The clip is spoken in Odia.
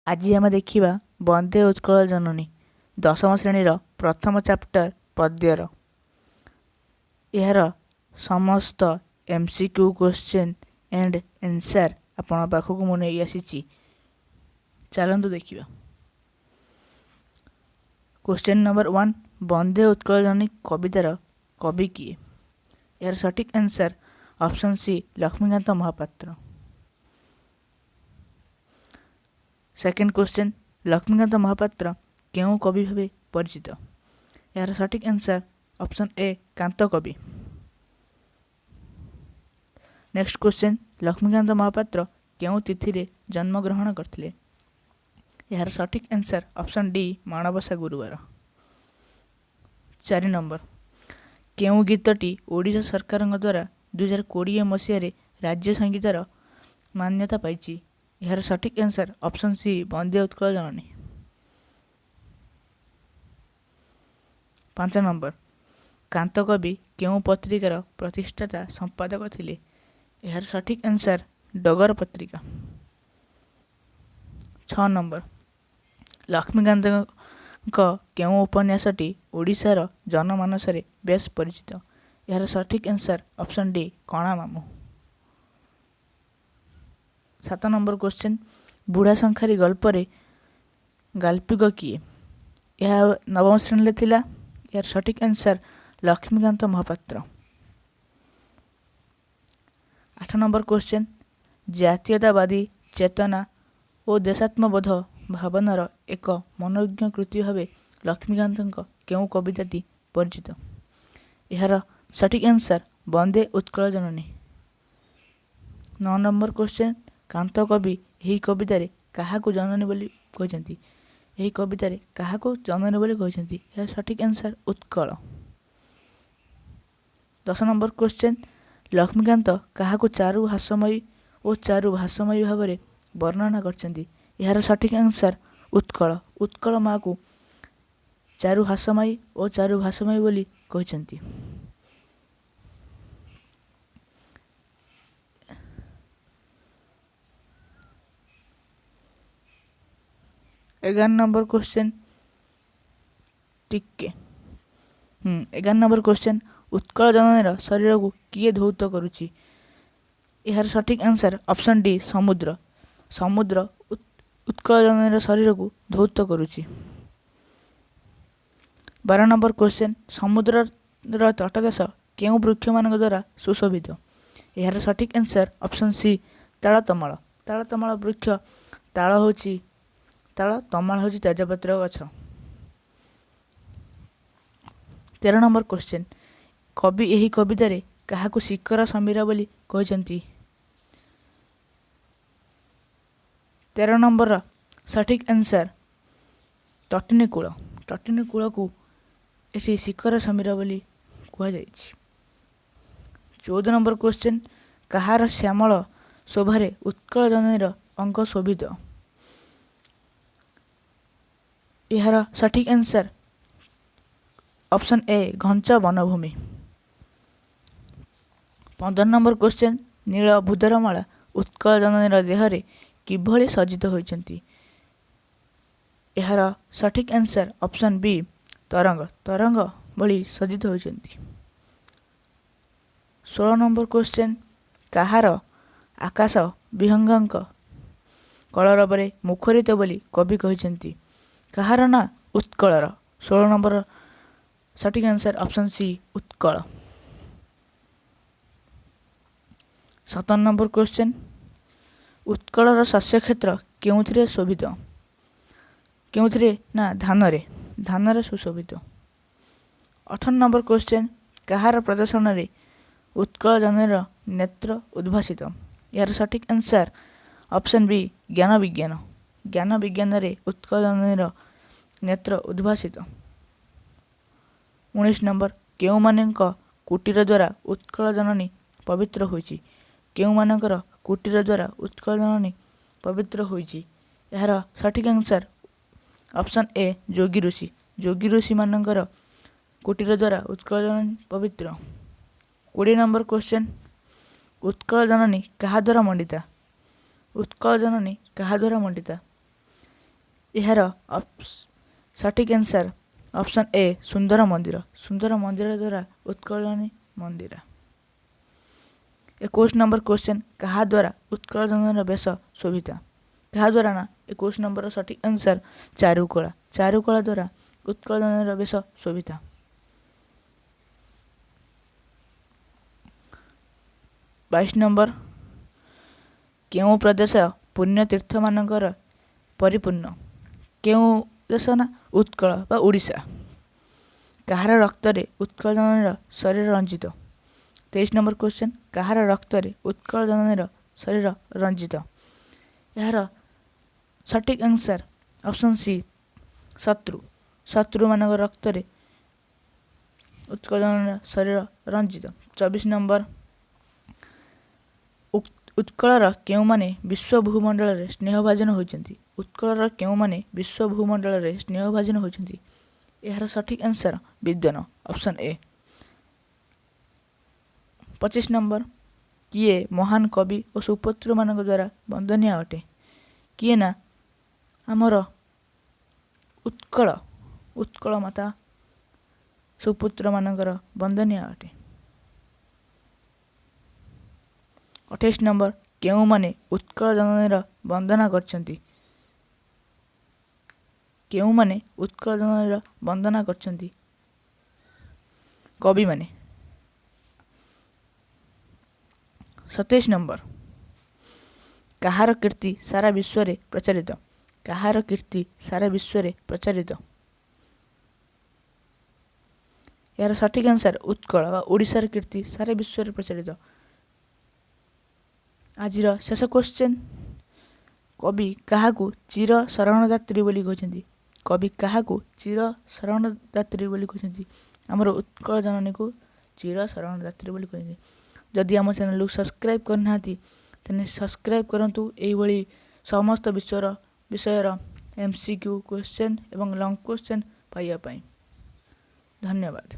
ଆଜି ଆମେ ଦେଖିବା ବନ୍ଦେ ଉତ୍କଳ ଜନନୀ ଦଶମ ଶ୍ରେଣୀର ପ୍ରଥମ ଚାପ୍ଟର ପଦ୍ୟର ଏହାର ସମସ୍ତ MCQ question and answer ଆପଣଙ୍କ ପାଖକୁ ମୁଁ ନେଇ ଆସିଛି। ଚାଲନ୍ତୁ ଦେଖିବା। କ୍ୱେଶ୍ଚନ୍ ନମ୍ବର 1, ବନ୍ଦେ ଉତ୍କଳ ଜନନୀ କବିତାର କବି କିଏ? ଏହାର ସଠିକ୍ answer option C, Laxmikanta Mohapatra. Second question, Laxmikanta Mohapatra କେଉଁ କବି ଭାବେ ପରିଚିତ? ଏହାର ସଠିକ୍ ଆନ୍ସର୍ ଅପସନ୍ ଏ, କାନ୍ତ କବି। ନେକ୍ସଟ କ୍ୱେଶ୍ଚନ୍, ଲକ୍ଷ୍ମୀକାନ୍ତ ମହାପାତ୍ର କେଉଁ ତିଥିରେ ଜନ୍ମଗ୍ରହଣ କରିଥିଲେ? ଏହାର ସଠିକ୍ ଆନ୍ସର୍ ଅପସନ୍ ଡି, ମାଣବସା ଗୁରୁବାର। 4 ନମ୍ବର, କେଉଁ ଗୀତଟି ଓଡ଼ିଶା ସରକାରଙ୍କ ଦ୍ୱାରା 2020 ମସିହାରେ ରାଜ୍ୟ ସଙ୍ଗୀତର ମାନ୍ୟତା ପାଇଛି? ଏହାର ସଠିକ୍ answer option C, Bande Utkala Janani. 5 number, Kanta Kabi କେଉଁ ପତ୍ରିକାର ପ୍ରତିଷ୍ଠାତା ସମ୍ପାଦକ ଥିଲେ? ଏହାର ସଠିକ୍ ଆନ୍ସର୍ ଡଗର ପତ୍ରିକା। 6 ନମ୍ବର, ଲକ୍ଷ୍ମୀକାନ୍ତଙ୍କ କେଉଁ ଉପନ୍ୟାସଟି ଓଡ଼ିଶାର ଜନମାନସରେ ବେଶ୍ ପରିଚିତ? ଏହାର ସଠିକ୍ ଆନ୍ସର୍ ଅପସନ୍ ଡି, କଣା ମାମୁଁ। 7 ନମ୍ବର କ୍ୱେଶ୍ଚନ୍, ବୁଢ଼ା ଶଙ୍ଖାରୀ ଗଳ୍ପରେ ଗାଳ୍ପିକ କିଏ? ଏହା ନବମ ଶ୍ରେଣୀରେ ଥିଲା। ଏହାର ସଠିକ୍ answer Laxmikanta Mohapatra. 8 number question, ଜାତୀୟତାବାଦୀ ଚେତନା ଓ ଦେଶାତ୍ମବୋଧ ଭାବନାର ଏକ ମନୋଜ୍ଞ କୃତି ଭାବେ ଲକ୍ଷ୍ମୀକାନ୍ତଙ୍କ କେଉଁ କବିତାଟି ପରିଚିତ? ଏହାର ସଠିକ୍ ଆନ୍ସର୍ ବନ୍ଦେ ଉତ୍କଳ ଜନନୀ। 9 ନମ୍ବର କ୍ୱେଶ୍ଚନ୍, କାନ୍ତ କବି ଏହି କବିତାରେ କାହାକୁ ଜନନୀ ବୋଲି କହିଛନ୍ତି? ଏହି କବିତାରେ କାହାକୁ ଜନନୀ ବୋଲି କହିଛନ୍ତି? ଏହାର ସଠିକ୍ answer Utkal. 10 number question, Laxmikanta କାହାକୁ ଚାରୁ ହାସମୟୀ ଓ ଚାରୁ ଭାସମୟୀ ଭାବରେ ବର୍ଣ୍ଣନା କରିଛନ୍ତି? ଏହାର ସଠିକ୍ ଆନ୍ସର୍ ଉତ୍କଳ। ଉତ୍କଳ ମାଆକୁ ଚାରୁ ହାସମୟୀ ଓ ଚାରୁ ଭାସମୟୀ ବୋଲି କହିଛନ୍ତି। 11 ନମ୍ବର କ୍ୱେଶ୍ଚନ୍, ଟିକେ 11 ନମ୍ବର କ୍ୱେଶ୍ଚନ୍, ଉତ୍କଳ ଜନନୀର ଶରୀରକୁ କିଏ ଧୌତ କରୁଛି? ଏହାର ସଠିକ୍ ଆନ୍ସର୍ ଅପସନ୍ ଡି, ସମୁଦ୍ର। ସମୁଦ୍ର ଉତ୍କଳ ଜନନୀର ଶରୀରକୁ ଧୌତ କରୁଛି। 12 ନମ୍ବର କ୍ୱେଶ୍ଚନ୍, ସମୁଦ୍ରର ତଟଦେଶ କେଉଁ ବୃକ୍ଷମାନଙ୍କ ଦ୍ୱାରା ସୁଶୋଭିତ? ଏହାର ସଠିକ୍ ଆନ୍ସର୍ ଅପସନ୍ ସି, ତାଳତମାଳ। ତାଳତମାଳ ବୃକ୍ଷ, ତାଳ ହେଉଛି ତାଳ, ତମାଳ ହେଉଛି ତେଜପତ୍ର ଗଛ। 13 ନମ୍ବର କ୍ୱେଶ୍ଚନ୍, କବି ଏହି କବିତାରେ କାହାକୁ ଶିଖର ସମୀର ବୋଲି କହିଛନ୍ତି? 13 ନମ୍ବରର ସଠିକ୍ ଆନ୍ସର୍ ତଟିନୀ କୂଳ। ତଟିନୀ କୂଳକୁ ଏଠି ଶିଖର ସମୀର ବୋଲି କୁହାଯାଇଛି। 14 ନମ୍ବର କ୍ୱେଶ୍ଚନ୍, କାହାର ଶ୍ୟାମଳ ଶୋଭାରେ ଉତ୍କଳ ଜନନୀର ଅଙ୍ଗ ଶୋଭିତ? ଏହାର ସଠିକ୍ ଆନ୍ସର୍ ଅପସନ୍ ଏ, ଘଞ୍ଚ ବନଭୂମି। 15 ନମ୍ବର କ୍ୱେଶ୍ଚନ୍, ନୀଳ ଭୂଧରମାଳା ଉତ୍କଳ ଜନନୀର ଦେହରେ କିଭଳି ସଜ୍ଜିତ ହୋଇଛନ୍ତି? ଏହାର ସଠିକ୍ ଆନ୍ସର୍ ଅପସନ୍ ବି, ତରଙ୍ଗ। ତରଙ୍ଗ ଭଳି ସଜ୍ଜିତ ହୋଇଛନ୍ତି। 16 ନମ୍ବର କ୍ୱେଶ୍ଚନ୍, କାହାର ଆକାଶ ବିହଙ୍ଗଙ୍କ କଳରବରେ ମୁଖରିତ ବୋଲି କବି କହିଛନ୍ତି? କାହାର ନା ଉତ୍କଳର। 16 ନମ୍ବର ସଠିକ୍ answer option C, Utkal. 17 number question, ଉତ୍କଳର ଶସ୍ୟକ୍ଷେତ୍ର କେଉଁଥିରେ ଶୋଭିତ? କେଉଁଥିରେ ନା ଧାନରେ, ଧାନରେ ସୁଶୋଭିତ। 18 ନମ୍ବର କ୍ୱେଶ୍ଚନ୍, କାହାର ପ୍ରଦର୍ଶନରେ ଉତ୍କଳ ଜନନୀର ନେତ୍ର ଉଦ୍ଭାସିତ? ଏହାର ସଠିକ୍ ଆନ୍ସର୍ ଅପସନ୍ ବି, ଜ୍ଞାନ ବିଜ୍ଞାନ। ଜ୍ଞାନ ବିଜ୍ଞାନରେ ଉତ୍କଳ ଜନନୀର ନେତ୍ର ଉଦ୍ଭାସିତ। 19 ନମ୍ବର, କେଉଁମାନଙ୍କ କୁଟୀର ଦ୍ୱାରା ଉତ୍କଳ ଜନନୀ ପବିତ୍ର ହୋଇଛି? କେଉଁମାନଙ୍କର କୁଟୀର ଦ୍ୱାରା ଉତ୍କଳ ଜନନୀ ପବିତ୍ର ହୋଇଛି? ଏହାର ସଠିକ୍ ଆନ୍ସର୍ ଅପସନ୍ ଏ, ଯୋଗୀ ଋଷି। ଯୋଗୀ ଋଷିମାନଙ୍କର କୁଟୀର ଦ୍ୱାରା ଉତ୍କଳ ଜନନୀ ପବିତ୍ର। 20 ନମ୍ବର କ୍ୱେଶ୍ଚନ୍, ଉତ୍କଳ ଜନନୀ କାହା ଦ୍ୱାରା ମଣ୍ଡିତା? ଉତ୍କଳ ଜନନୀ କାହା ଦ୍ୱାରା ମଣ୍ଡିତା? ଏହାର ସଠିକ୍ ଆନ୍ସର୍ ଅପସନ୍ ଏ, ସୁନ୍ଦର ମନ୍ଦିର। ସୁନ୍ଦର ମନ୍ଦିର ଦ୍ୱାରା ଉତ୍କଳ ଜନନୀ ମନ୍ଦିର। 21 ନମ୍ବର କ୍ୱେଶ୍ଚନ୍, କାହା ଦ୍ୱାରା ଉତ୍କଳ ଜନନୀର ବେଶ ଶୋଭିତା? କାହା ଦ୍ୱାରା ନା, 21 ନମ୍ବର ସଠିକ୍ ଆନ୍ସର୍ ଚାରୁକଳା। ଚାରୁକଳା ଦ୍ୱାରା ଉତ୍କଳ ଜନନୀର ବେଶ ଶୋଭିତା। 22 ନମ୍ବର, କେଉଁ ପ୍ରଦେଶ ପୁଣ୍ୟ ତୀର୍ଥମାନଙ୍କର ପରିପୂର୍ଣ୍ଣ? କେଉଁ ଦେଶ ନା, ଉତ୍କଳ ବା ଓଡ଼ିଶା। କାହାର ରକ୍ତରେ ଉତ୍କଳ ଜନନୀର ଶରୀର ରଞ୍ଜିତ? 23 ନମ୍ବର କ୍ୱେଶ୍ଚନ୍, କାହାର ରକ୍ତରେ ଉତ୍କଳ ଜନନୀର ଶରୀର ରଞ୍ଜିତ? ଏହାର ସଠିକ୍ ଆନ୍ସର୍ ଅପସନ୍ ସି, ଶତ୍ରୁ। ଶତ୍ରୁମାନଙ୍କ ରକ୍ତରେ ଉତ୍କଳ ଜନନୀର ଶରୀର ରଞ୍ଜିତ। 24 ନମ୍ବର, ଉତ୍କଳର କେଉଁମାନେ ବିଶ୍ୱ ଭୂମଣ୍ଡଳରେ ସ୍ନେହଭାଜନ ହୋଇଛନ୍ତି? ଉତ୍କଳର କେଉଁମାନେ ବିଶ୍ୱ ଭୂମଣ୍ଡଳରେ ସ୍ନେହଭାଜନ ହୋଇଛନ୍ତି? ଏହାର ସଠିକ୍ ଆନ୍ସର୍ ବିଦ୍ୱାନ, ଅପସନ୍ ଏ। 25 ନମ୍ବର, କିଏ ମହାନ କବି ଓ ସୁପୁତ୍ରମାନଙ୍କ ଦ୍ୱାରା ବନ୍ଦନୀୟ ଅଟେ? କିଏ ନା, ଆମର ଉତ୍କଳ ମାତା ସୁପୁତ୍ରମାନଙ୍କର ବନ୍ଦନୀୟ ଅଟେ। 28 ନମ୍ବର, କେଉଁମାନେ ଉତ୍କଳ ଜନନୀର ବନ୍ଦନା କରିଛନ୍ତି? କେଉଁମାନେ ଉତ୍କଳ ଜନନୀର ବନ୍ଦନା କରିଛନ୍ତି? କବିମାନେ। 27 ନମ୍ବର, କାହାର କୀର୍ତ୍ତି ସାରା ବିଶ୍ୱରେ ପ୍ରଚାରିତ? କାହାର କୀର୍ତ୍ତି ସାରା ବିଶ୍ୱରେ ପ୍ରଚାରିତ? ଏହାର ସଠିକ୍ ଆନ୍ସର୍ ଉତ୍କଳ ବା ଓଡ଼ିଶାର କୀର୍ତ୍ତି ସାରା ବିଶ୍ୱରେ ପ୍ରଚାରିତ। ଆଜିର ଶେଷ କ୍ୱେଶ୍ଚନ୍, କବି କାହାକୁ ଚିର ଶରଣଦାତ୍ରୀ ବୋଲି କହିଛନ୍ତି? କବି କାହାକୁ ଚିର ଶରଣଦାତ୍ରୀ ବୋଲି କହିଛନ୍ତି? ଆମର ଉତ୍କଳ ଜନନୀକୁ ଚିର ଶରଣଦାତ୍ରୀ ବୋଲି କହିଛନ୍ତି। ଯଦି ଆମ ଚ୍ୟାନେଲକୁ ସବସ୍କ୍ରାଇବ୍ କରିନାହାନ୍ତି, ତେବେ ସବସ୍କ୍ରାଇବ୍ କରନ୍ତୁ ଏଇଭଳି ସମସ୍ତ ବିଷୟର MCQ question ଏବଂ ଲଙ୍ଗ୍ କ୍ୱେଶ୍ଚନ୍ ପାଇବା ପାଇଁ। ଧନ୍ୟବାଦ।